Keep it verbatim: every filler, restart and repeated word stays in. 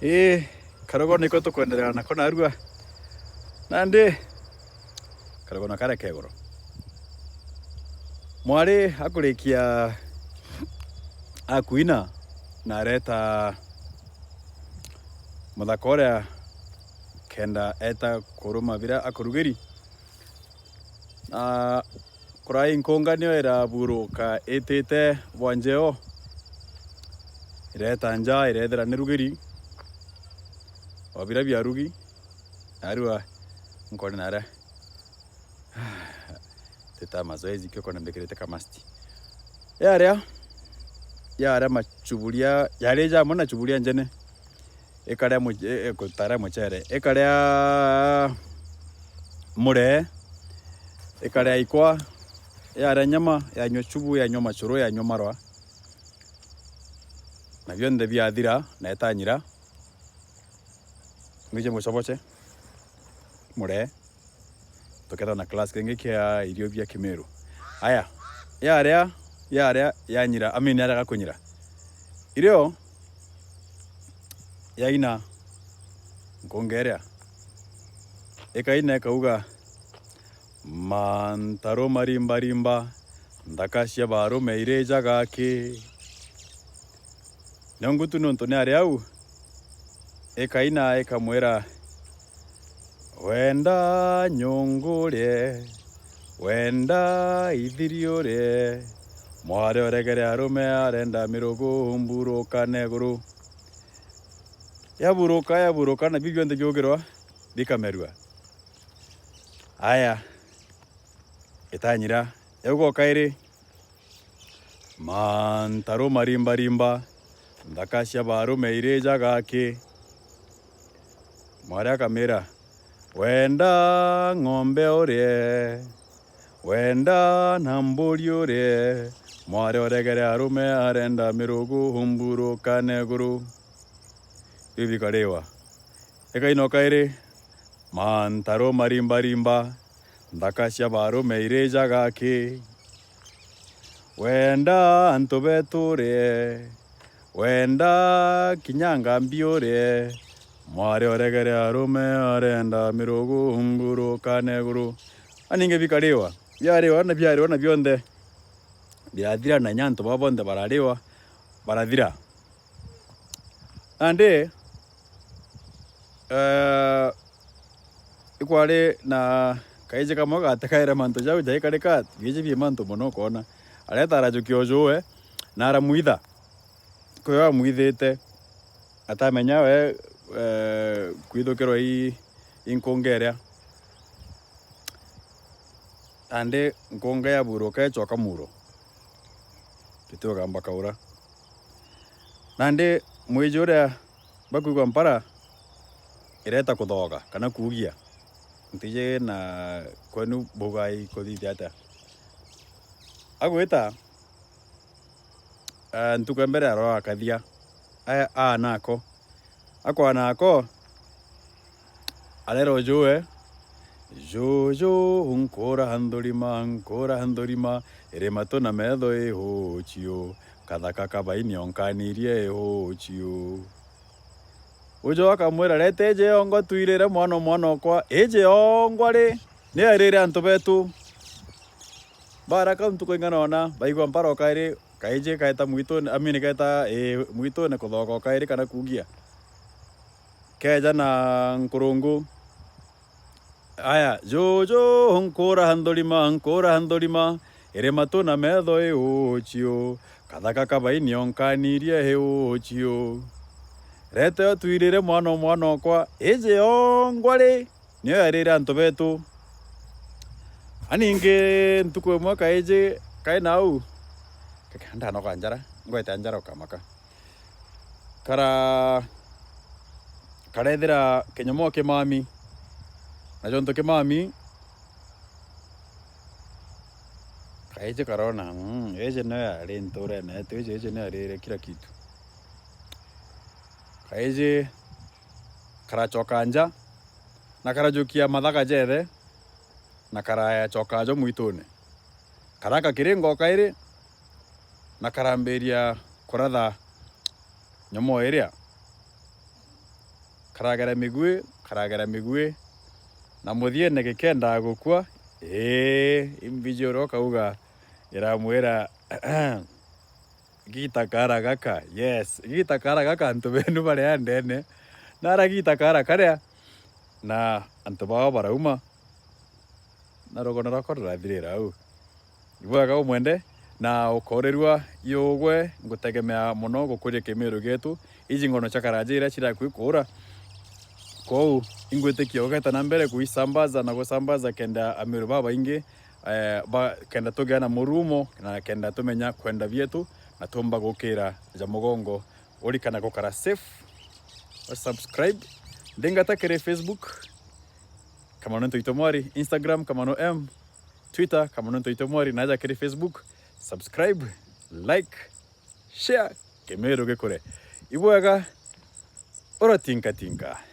Ii, karogo niko tukwenderea nako narua. Nandi, karogo na karia ka iguru. Mwari akurikia akuina na areta muthaka uria kenda eta kuruma biria akurugiri. Na kurai nkunga nio iraburuka itite bwa njeo, ireta nja, irethira ni rugiri, o biria biarugi, narua nkone naria tita mazoezi kio kona mbikirite kamasti. Yaria, yaria machuburia, yari jamwe na chuburia njene. Ikaria mu-, i-, i-, gutaria mucere, ikaria muree, ikaria ikwa, yaria nyama, yanyua chubu, yanyua machuru, yanyua marwa. Na bionthe biathira, na itanyira, ngwije mucoboche, muree. Tukethwa na class kingi kia irio bia Kimiru. Aya, yaria, yaria, yanyira, I mean, yarega kunyira. Irio yaina nkunga iria, ikaina ikauga, "Mantaru marimbarimba, nthaka cia barume irijaga ki?" Nio ngutu niuntu ni ari au, ikaina ikamwira, "Wenda nyungu urie, wenda ithiri urie, mwari uregere arume arenda mirugu mburuka neguru." Yaburuka, yaburuka, na biu bionthe biugirwa bikamerua. Aya, itanyira, yauga o kairi, "Mantaru marimbarimba, nthaka cia barume irijaga ki?" Mwari akamira, "Wenda ng'ombe urie, wenda na mburi urie, mwari uregere arume arenda mirugu mburuka neguru." Biu bikariwa. Ikaina o kairi, "Mantaru marimbarimba, nthaka cia barume irijaga ki? Wenda antu betu urie, wenda kinya ngambi urie, mwari uregere arume arenda mirugu mburuka neguru." Aningi bikariwa, biariwa na biariwa na bionthe birathira, na inya antu baa bonthe barariwa barathira. Nandi, eh, ikwari na kaiji kamwe gatekaire mantu jau jaikarika, biiji bi mantu mono ukoona. Areta arajukia ujuwe, na aramwitha. Kwio amwithite, atamenya we, eh, kwithukirwa i, i nkunga iria. Nandi nkunga yaburuka icoka muro. Tutiugamba kaura. Nandi mwiji uria bakwigua mpara ireta kuthoga kana kuugia. Ntiji na kwenu bugai kuthithia atia. Agwita, ah, ntuku ya mbere arora akathia. Aya, aa nako. Akwa nako, arera ujuwe, "Juju, nkura nthurima, nkura nthurima, iri matu na metho i uchiu, kathaka kabaini onkanirie i uchiu." Uju akamwira, "Reta iji yongwa twirire mwana o mwana okwa, iji yongwa ri, niyo irire antu betu." Bara kau ntuku ing'ana ona, baigua mpara o kairi, kaiji kaeta mwitune, I mean, kaeta, ii, mwitune kuthoka o kairi kana kuugia. Keja na nkurungu. Aya, "Juju, nkura nthurima, nkura nthurima, iri matu na metho i uchiu, kathaka kabaini onkanirie i uchiu. Reta yo twirire mwana o mwana okwa, iji yongwa ri, niyo yarire antu betu." Aningi ntuku imwe kaiji kai nau, kake ndanoka njara, ngwete njara ukamaka. Kara-, karethira kinyomo kimami, na jontu kimami, kaiji karona, "Mm, iji niyo yari nturene yetu, iji, iji niyo yarire kila kitu." Kaiji karachoka nja, na karajukia mathaka jethe, na karachoka jo mwitune. Karaka kiringo kairi, na karambiria kuratha nyomo iria. karagera migui, karagera migui, na muthiene gikendaa gukua, ii, imbiji uria ukauga iramwira, "Gita kara gaka, yes, gita kara gaka antu benu baria ndene, nara gita kara karia," na antu bao barauma, na rugano rwakwa rurathirira au. Ibwega umwende, na ukoorerua yugwe, ngutegemea mono gukuria Kimiru gietu. Iji ngono cia karaja iria cirakui kuura. Kwou, ingwitikia ugeeta na mbere kuisambaza na gusambaza kenda Amiru babaingi, eh, ba, kenda tugia na murumo, na kenda tumenya kwenda bietu, na tumba gukira ja mugongo. Urikana gukara safe, wa subscribe, ndingata kiri Facebook, Kamano Ntoito Mwari, Instagram, Kamano M, Twitter, Kamano Ntoito Mwari, na aja kiri Facebook, subscribe, like, share, Kimiru gikure. Ibwega, uratinkatinka.